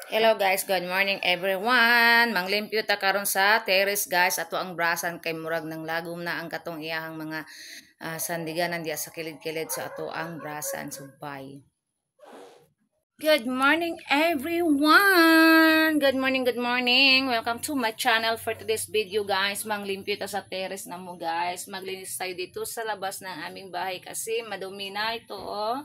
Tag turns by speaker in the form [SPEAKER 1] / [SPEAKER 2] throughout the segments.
[SPEAKER 1] Hello guys, good morning everyone. Manglimpyo ta karon sa terrace guys, ato ang brasan kay murag nang lagom na ang katong iyahang mga sandiganan diya sa kilid-kilid sa ato ang brasan. So bye. Good morning everyone. Good morning, good morning. Welcome to my channel for today's video guys. Manglimpyo ta sa terrace na mo guys. Maglinis tayo dito sa labas ng aming bahay kasi madumi na ito oh.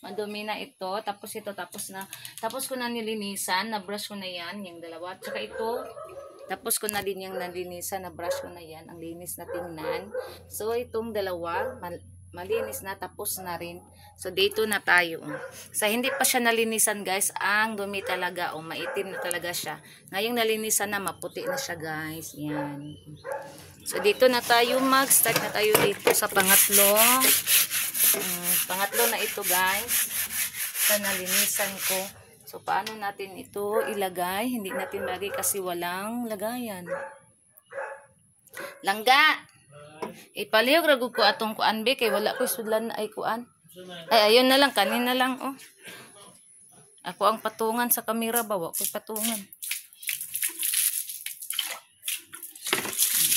[SPEAKER 1] Madumi na ito. Tapos ito, tapos na. Tapos ko na nilinisan. Na-brush ko na yan. Yung dalawa. Tsaka ito. Tapos ko na din yung nalinisan. Na-brush ko na yan. Ang linis na tingnan. So, itong dalawa, malinis na. Tapos na rin. So, dito na tayo. Sa hindi pa siya nalinisan, guys, ang dumi talaga. O, maitim na talaga siya. Ngayong nalinisan na, maputi na siya, guys. Yan. So, dito na tayo. Mag-start na tayo dito sa pangatlo. Pangatlo na ito guys, sa nalinisan ko. So paano natin ito ilagay? Hindi natin lagay kasi walang lagayan. Langga! Ipalihog ra gud ko atong kuan be kay wala ko sudlan ay kuan. Ay ayun na lang, kanina lang oh. Ako ang patungan sa kamera ba, wa ko patungan.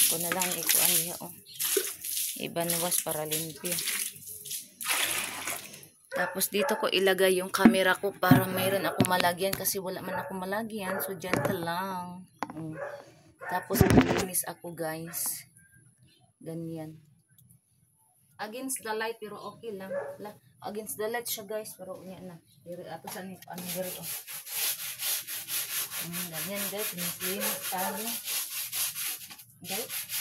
[SPEAKER 1] Ako na lang ikuan diha oh. Ibanwas para limpyo. Tapos dito ko ilagay yung camera ko para mayroon ako malagyan kasi wala man ako malagyan. So dyan ka lang. Tapos malinis ako guys. Ganyan. Against the light pero okay lang. Against the light siya guys pero unya na. Diri ato sa ni ano diri oh. Ganyan guys, linis tayo. Guys.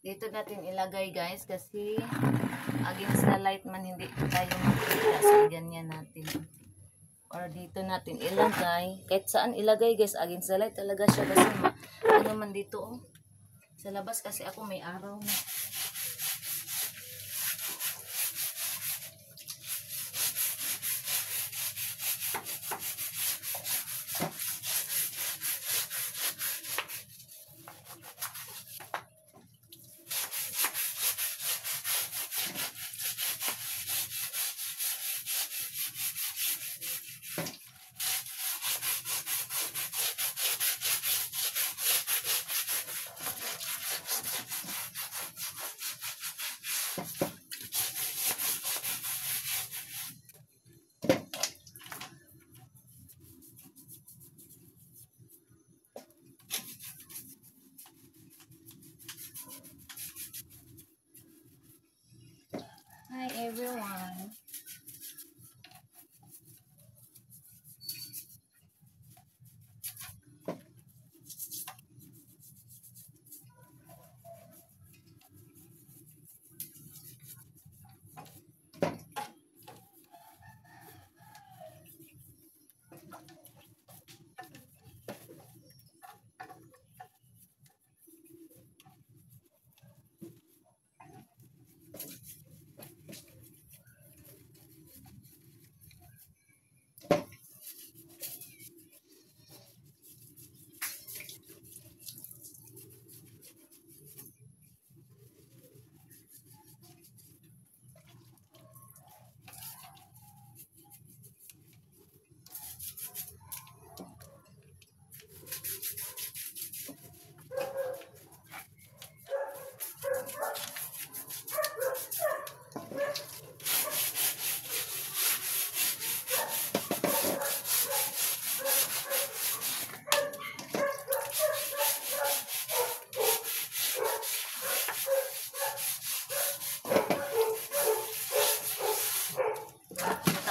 [SPEAKER 1] Dito natin ilagay guys kasi against the light man hindi tayo makita. So ganyan natin. Or dito natin ilagay. Kahit saan ilagay guys, against the light talaga siya kasi ano man dito oh. Sa labas kasi ako may araw na. Hi everyone.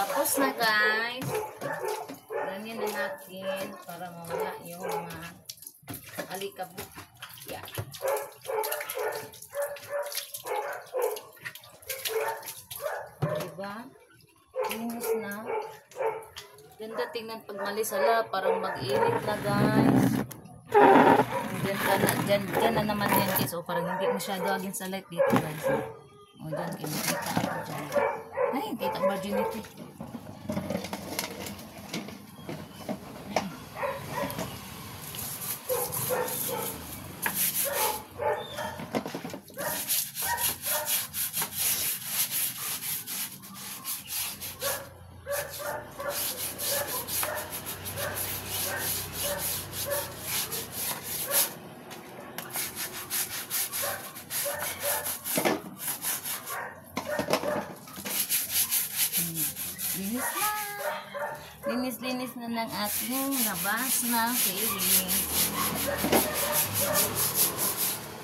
[SPEAKER 1] Tapos na guys. Ganyan na natin para mawala yung mga alikabok. Yeah. Diba? Linis na. Ganda tingnan pag malis. Hala, parang mag-init na guys. Ang Diyan ka na, diyan na naman yan guys. O parang hindi masyado agin sa light dito guys. O diyan, kaya makita ako dyan. Ay, kita ang virginity. Linis na. Linis-linis na ng ating labas na feeling.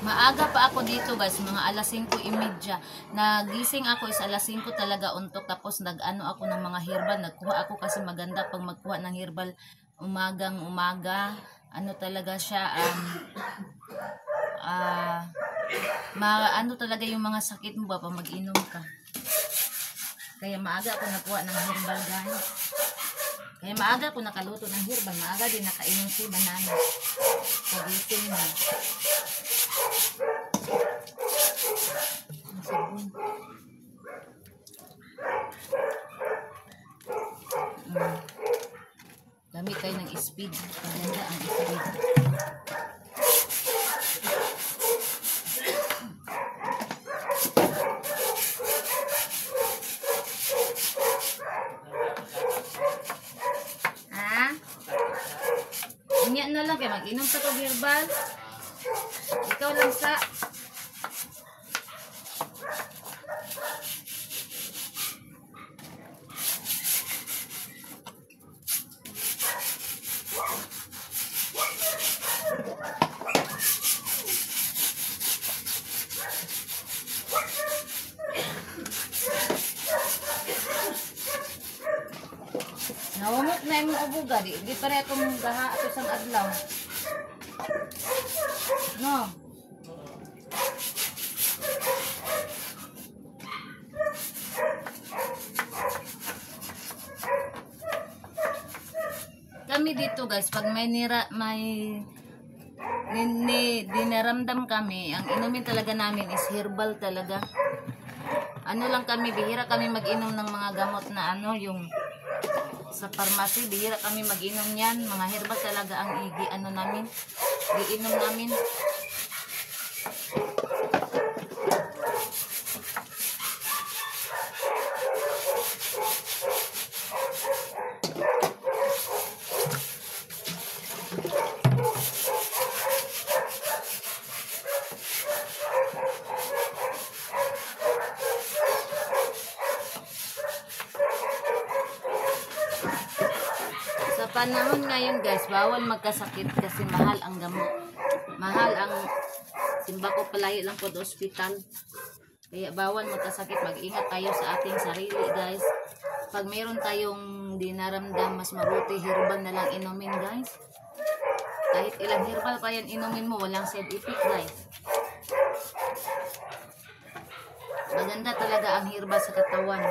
[SPEAKER 1] Maaga pa ako dito guys, mga alas 5:30. Nagising ako is alas 5 talaga untok. Tapos nag-ano ako ng mga herbal. Nagkuha ako kasi maganda pag magkuha ng herbal umagang umaga. Ano talaga siya, ano talaga yung mga sakit mo ba pag mag-inom ka. Kaya maaga ako nakuha ng herbal guys. Kaya maaga ako nakaluto ng herbal. Maaga din nakainom si banana. Pagising na. Ang sabon. Gamit tayo ng speed. Maganda ang speed. Ha? Unya na lang kay mag-inom sa kog herbal. Ikaw lang sa. Nawamot na imong ubuga, di pare atong gaha ato sang adlaw. No. Kami dito guys, pag may nira, may ni, dinaramdam kami, ang inumin talaga namin is herbal talaga. Ano lang kami, bihira kami mag-inom ng mga gamot na ano, yung sa pharmacy, bihira kami mag-inom niyan. Mga herbal talaga ang ano namin, giinom namin. Sa panahon ngayon guys, bawal magkasakit kasi mahal ang gamot. Mahal ang simba ko, palayo lang po sa ospital. Kaya bawal magkasakit. Mag-ingat tayo sa ating sarili guys. Pag meron tayong dinaramdam, mas mabuti herbal na lang inumin guys. Kahit ilang herbal pa yan inumin mo, walang side effect guys. Maganda talaga ang herbal sa katawan.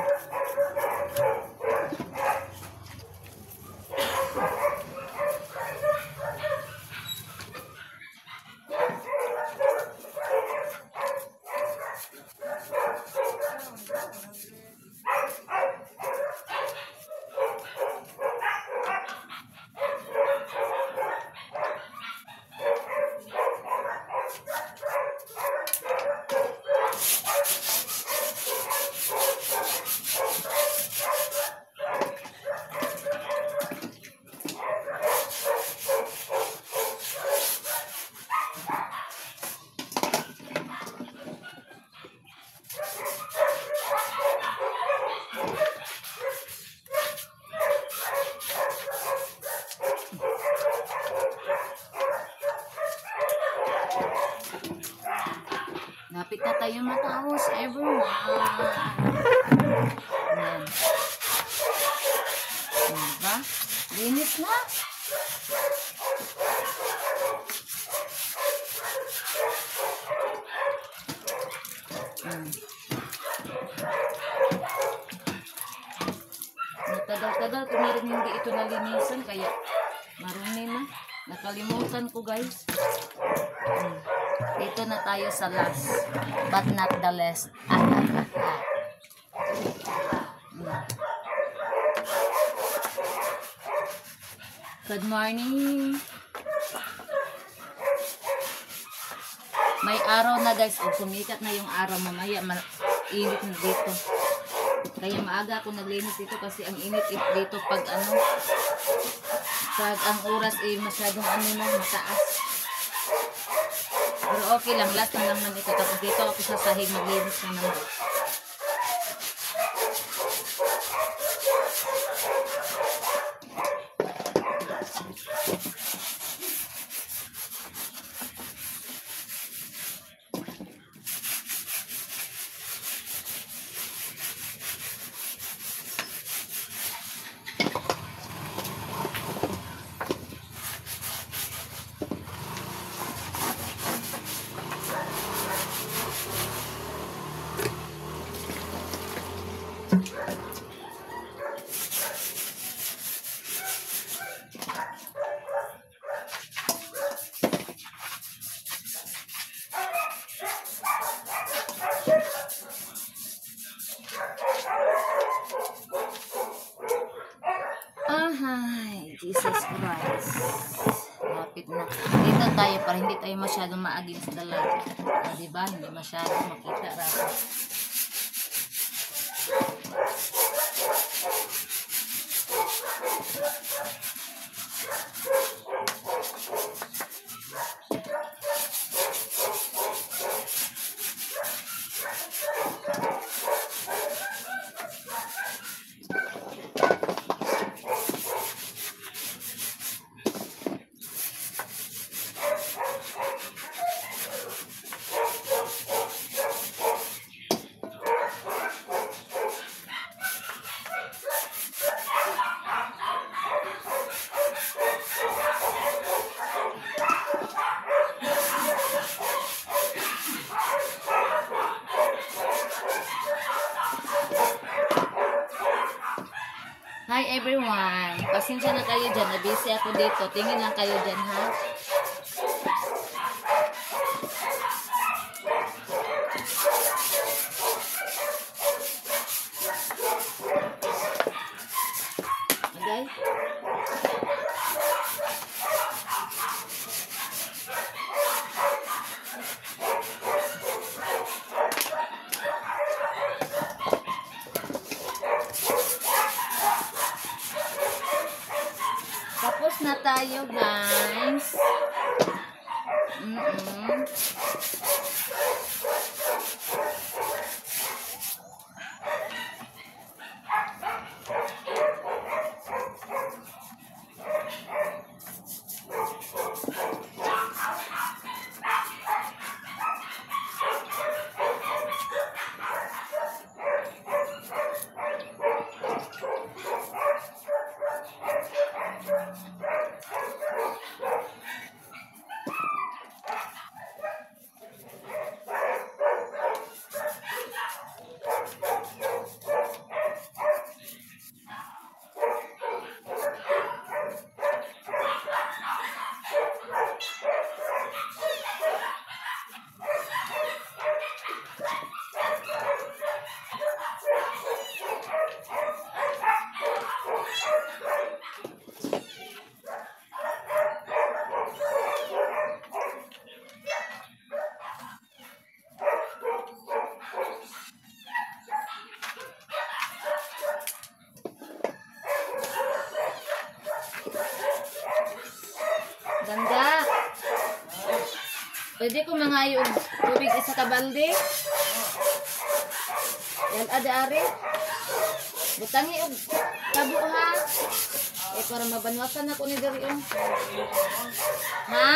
[SPEAKER 1] Lapit na tayo matapos, everyone. Ayan. Diba? Linis na. Matagal-tagal ko na rin hindi ito nalinisan, kaya marumi na. Nakalimutan ko guys. Dito na tayo sa last, but not the least. Good morning. May araw na, guys. O, sumikat na yung araw. Mamaya, mainit na dito. Kaya maaga ako naglinis dito kasi ang init dito pag ano, pag ang oras ay masyadong ano na, mataas. Pero okay lang, last na lang man ito. Tapos dito ako sa sahig maglinis naman. Ahay, Jesus Christ. Lapit na. Dito tayo para hindi tayo masyadong ma-against the light. O, diba? Hindi masyadong makita. Rapo. Hi everyone! Pasensya na kayo dyan. Na-busy ako dito. Tingin lang kayo dyan, ha? Okay? Tapos na tayo, guys. Ganda. Pwede ko mga yung tubig isa ka balde. Yan ada are. Butangi og tabo ha. Eh para mabanwasan ako ni diri oh. Ha?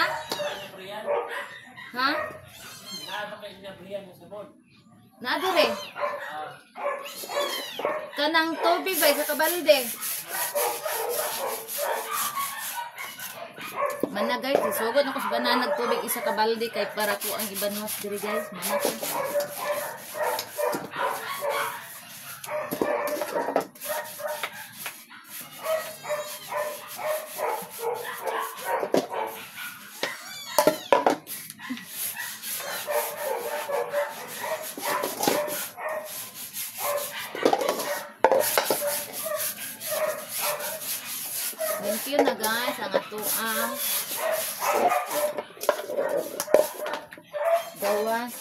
[SPEAKER 1] Ha? Naa diri. Kanang tubig ba isa ka balde? Mana guys, isugod ako sa banana tubig isa ka balde kay para ko ang ibanwas diri guys. Mana ko. ang atoang gawas.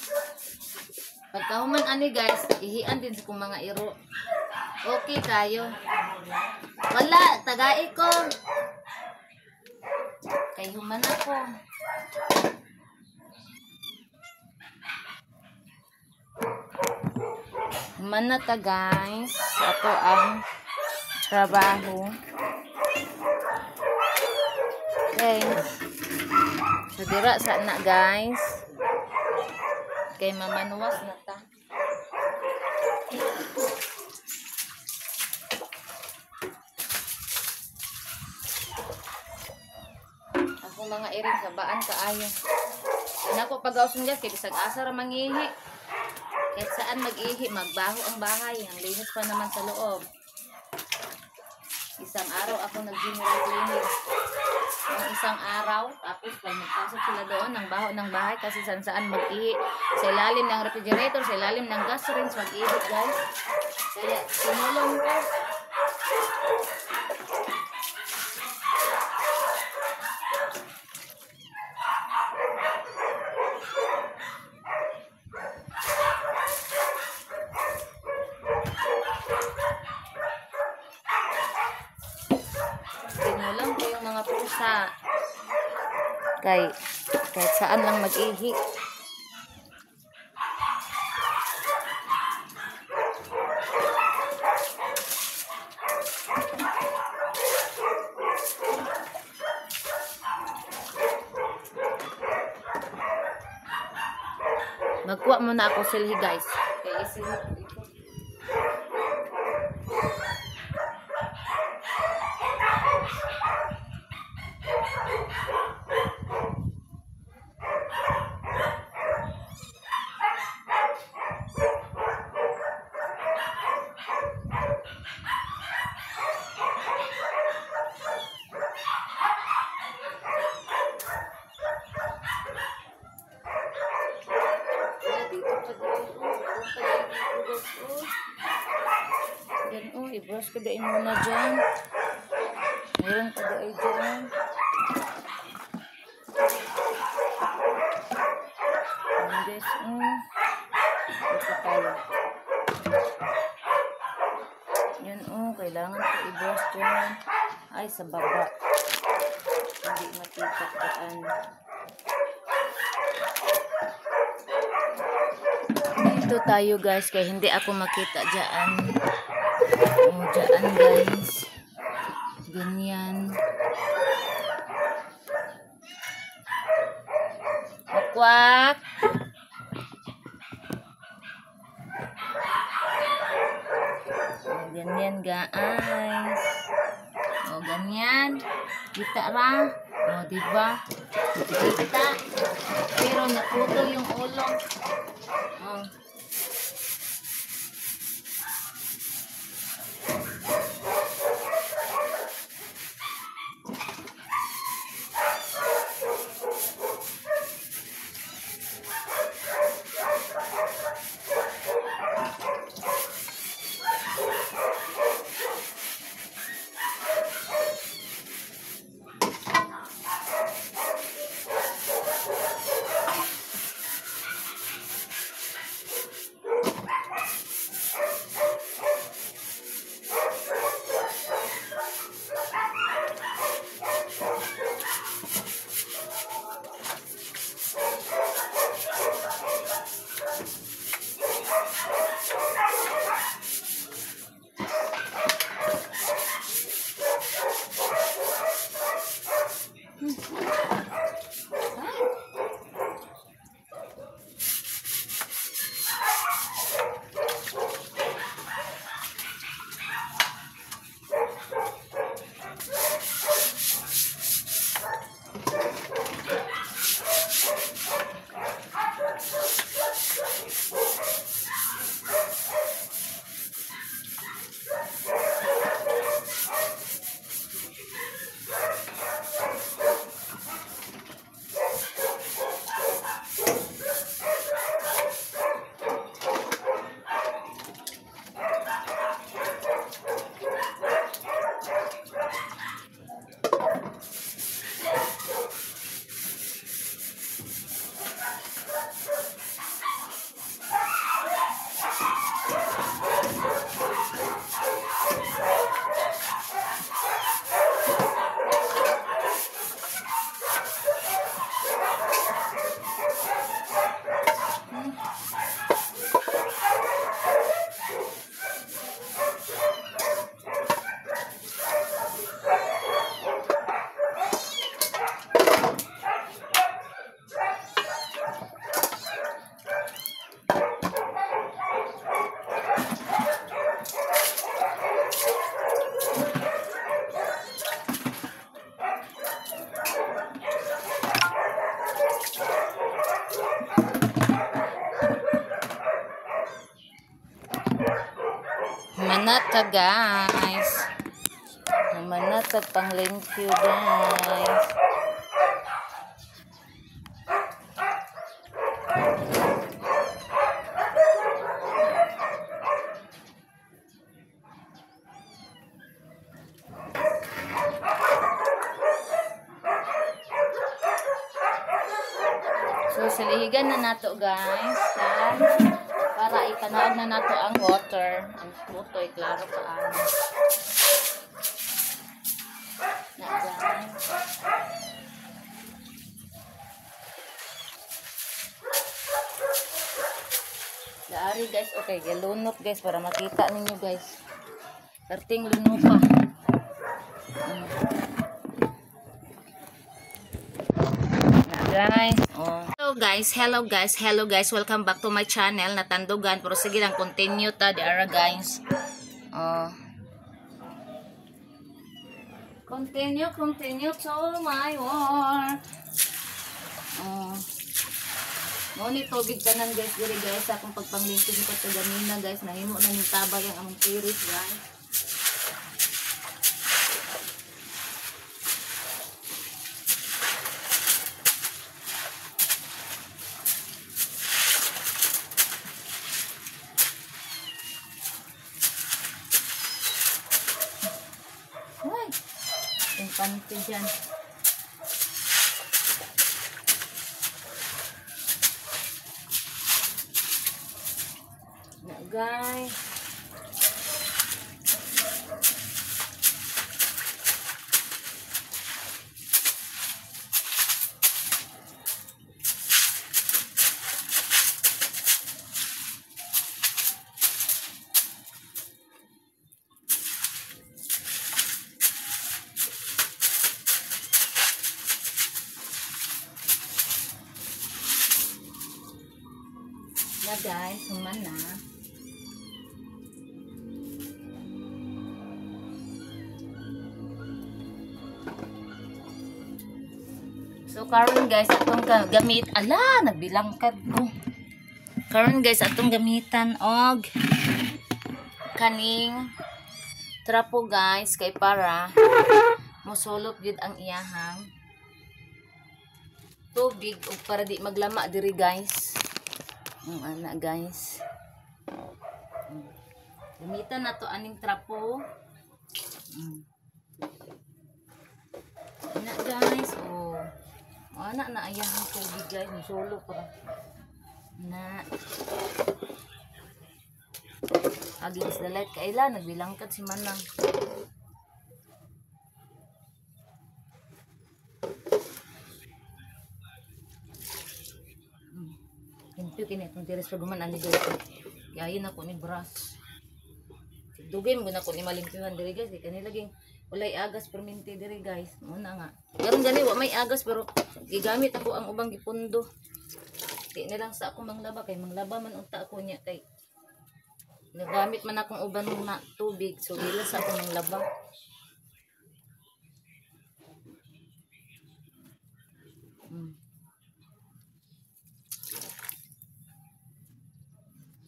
[SPEAKER 1] Pagkahuman ani guys, ihian din sa kong mga iro. Okay kayo. Wala, tagai ko. Kay human ako. Human na ta guys. Ato ang trabaho. Okay. So dira sa na guys. Kay mamanuwas na ta. Ako mga iring sabaan kaayo. Nako pag-ausong guys kay bisag asa ra mangihi. Kahit saan mag-ihi, magbaho ang bahay. Ang linis pa naman sa loob. Isang araw ako nag-general cleaning. Ang isang araw, tapos pag magpasok sila doon, ang baho ng bahay kasi saan saan mag-ihi. Sa ilalim ng refrigerator, sa ilalim ng gas range, mag-ihi guys. Kaya tinulong ko. Tinulang ko yung mga pusa. Kay, kahit saan lang mag-ihi. Magkuha muna ako silhi guys. Kay isilhi ko. Yan, oh, i-brush ko dain muna dyan. Meron pa dain dyan. Ayan guys, oh. Ito tayo. Yan, oh, kailangan ko i-brush dyan. Ay, sa baba. Hindi makita daan. Dito tayo guys, kaya hindi ako makita dyan. Oh, dyan guys. Ganyan. Wakwak. Oh, ganyan guys. Oh, ganyan. Kita ra. Oh, diba? Kita. Pero naputol yung ulo. Oh. Human na ta, guys. Human na ta panglimpyo, guys. So, salihigan na nato, guys. Ha? Para ipanaog na nato ang water. Ang putoy, klaro ka. Na, guys. Daari, guys. Okay, galunok, guys. Para makita ninyo, guys. Karting lunupa. Guys, oh. Hello guys, hello guys, hello guys. Welcome back to my channel. Natandugan, pero sige lang, continue ta di ara, guys. Oh. Continue, continue to my work. Oh. Mo ni tubig tanan, guys, diri, guys, sa akong pagpanglingkod ni pagkagamina, guys. Nahimo na ning tabay ang among tiris, guys. Infante dyan. Na, guys. Na, guys, human na. So karon, guys, atong gamit, ala, nagbilangkad ko. Karon, guys, atong gamitan og kaning trapo, guys, kay para mosulop gyud ang iyahang tubig ug para di maglama diri, guys. Ang ana, guys. Gamitan na to aning trapo. Ana, guys, oh. Ana na ayahang tubig, guys, musulo pa. Na. Against the light kaila nagbilangkad si Manang. Limpyo kini itong tiris pag human ani, guys. Kaya ako ni brush. Dugay mo na ko ni malimpyuhan diri, guys. Di kanila ging walay agas perminti diri, guys. Muna nga. Karon gani wa may agas pero gigamit ako ang ubang gipundo. Di na lang sa ako manglaba kay manglaba man unta ako niya kay nagamit man akong uban na tubig, so dili sa ako manglaba.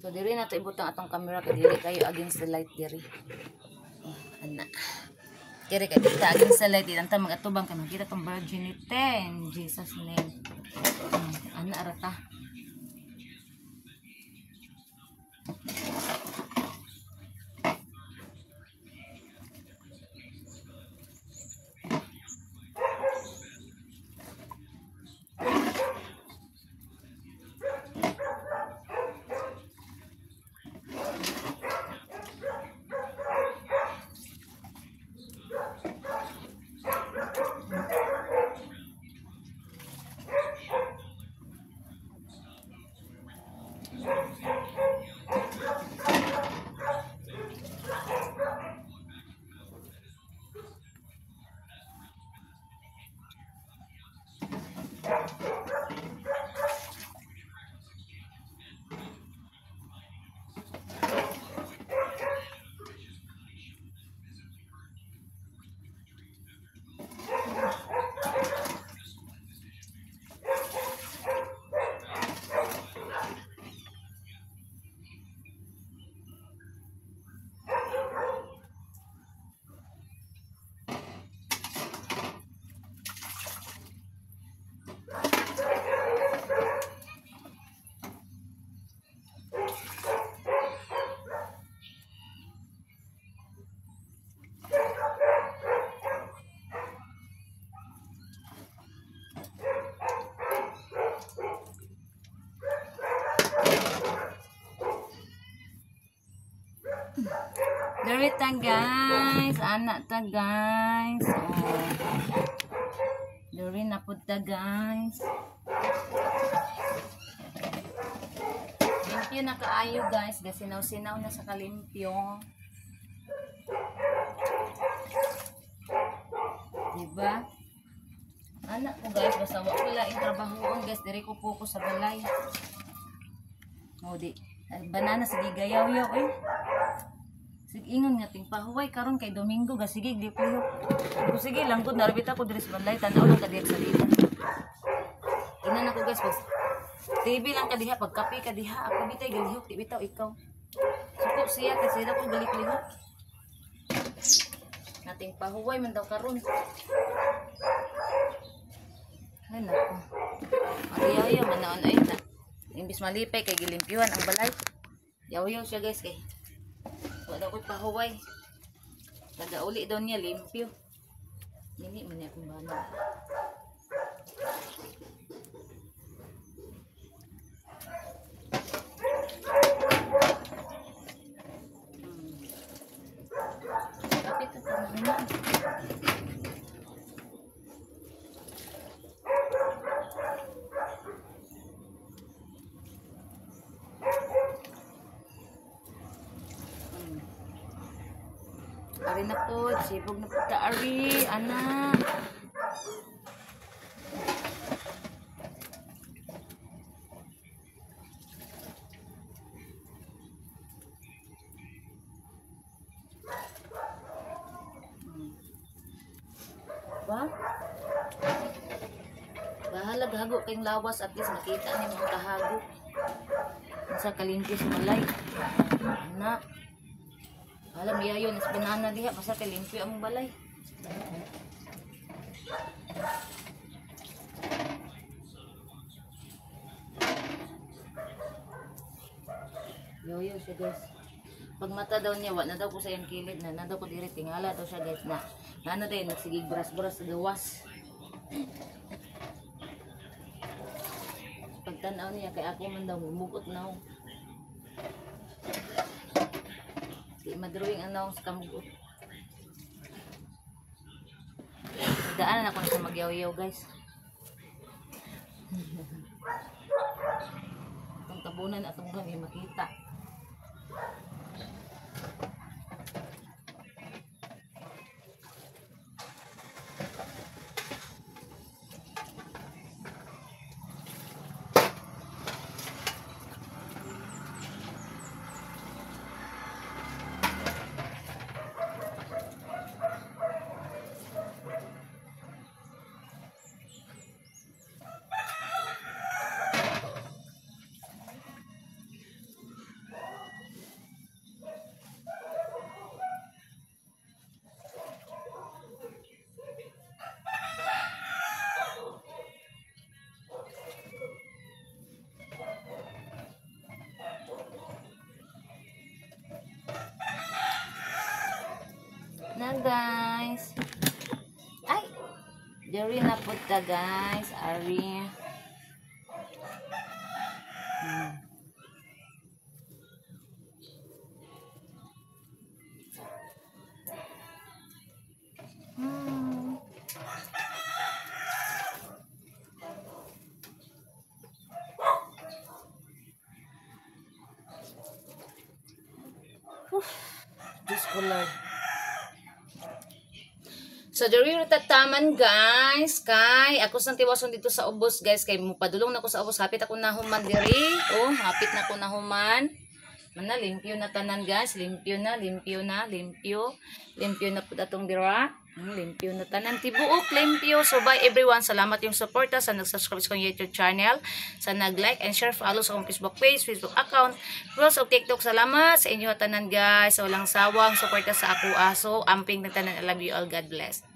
[SPEAKER 1] So diri na to ibutang atong camera kay dili kayo against the light diri. Oh, ana. Diri kay dita against the light, dili ta magatubang kay makita tong virginity in Jesus name. Ana ra ta. Diri ta guys, anak ta guys. Oh. Diri na pud ta guys. Limpyo na kaayo guys, gasinaw-sinaw na sa kalimpyo. Diba? Anak ko guys, basta wa ko laing trabahoon guys, diri ko focus sa balay. O di, banana sige gayaw-yaw eh. Sige ingon nga ting pahuway karon kay Domingo ga sige di ko. Ko sige lang gud narbita ko diri sa balay, tan-aw lang ka diha sa dita. Inan ako guys, pag TV lang ka diha, pag kape ka diha, ako bitay galihok, di bitaw ikaw. Suko siya kasi daw ko galik-lihok. Nating pahuway man daw karon. Ay nako. Magiyaw-yaw man naon ay na. Imbis malipay kay gilimpyuhan ang balay. Yaw-yaw siya guys kay. Wa daw ko'y pahuway. Tagauli daw niya limpyo. Dili man niya akong bana. Kapit ito naman. Ari na po, sibog na po ta ari, anak. Ba? Bahala gahago kayong lawas, at least makita ni mga kahago. Sa kalimpyo sa balay. Anak. Alam niya yun, is banana diha, basta kay limpyo ang balay. Yoyo siya guys. Pag mata daw niya, wa na daw ko sa iyang kilid na, na daw ko diri tingala daw siya guys na. Nano din, nagsigig brass-brass sa gawas. Pagtanaw niya, kay ako man daw, mugot na ako. Di madrawing ang naong sa kamugot. Daanan ako na sa magyaw-yaw guys. Itong tabunan at itong gami makita. Na guys. Ay, diri na po ta guys. Ari. Diyos ko Lord. So, diri tataman guys, kay ako sang tiwason dito sa ubos guys, kay mupadulong na ko sa ubos, hapit ako nahuman diri. Oh, hapit na ko nahuman. Mana limpyo na tanan guys, limpyo na, limpyo na, limpyo. Limpyo na pud atong dira. Limpyo na tanan tibuok, limpyo. So bye everyone, salamat yung suporta sa nag-subscribe sa akong YouTube channel, sa nag-like and share, follow sa akong Facebook page, Facebook account, Reels of TikTok. Salamat sa inyo tanan guys. Sa walang sawang suporta sa ako aso, amping na tanan. I love you all. God bless.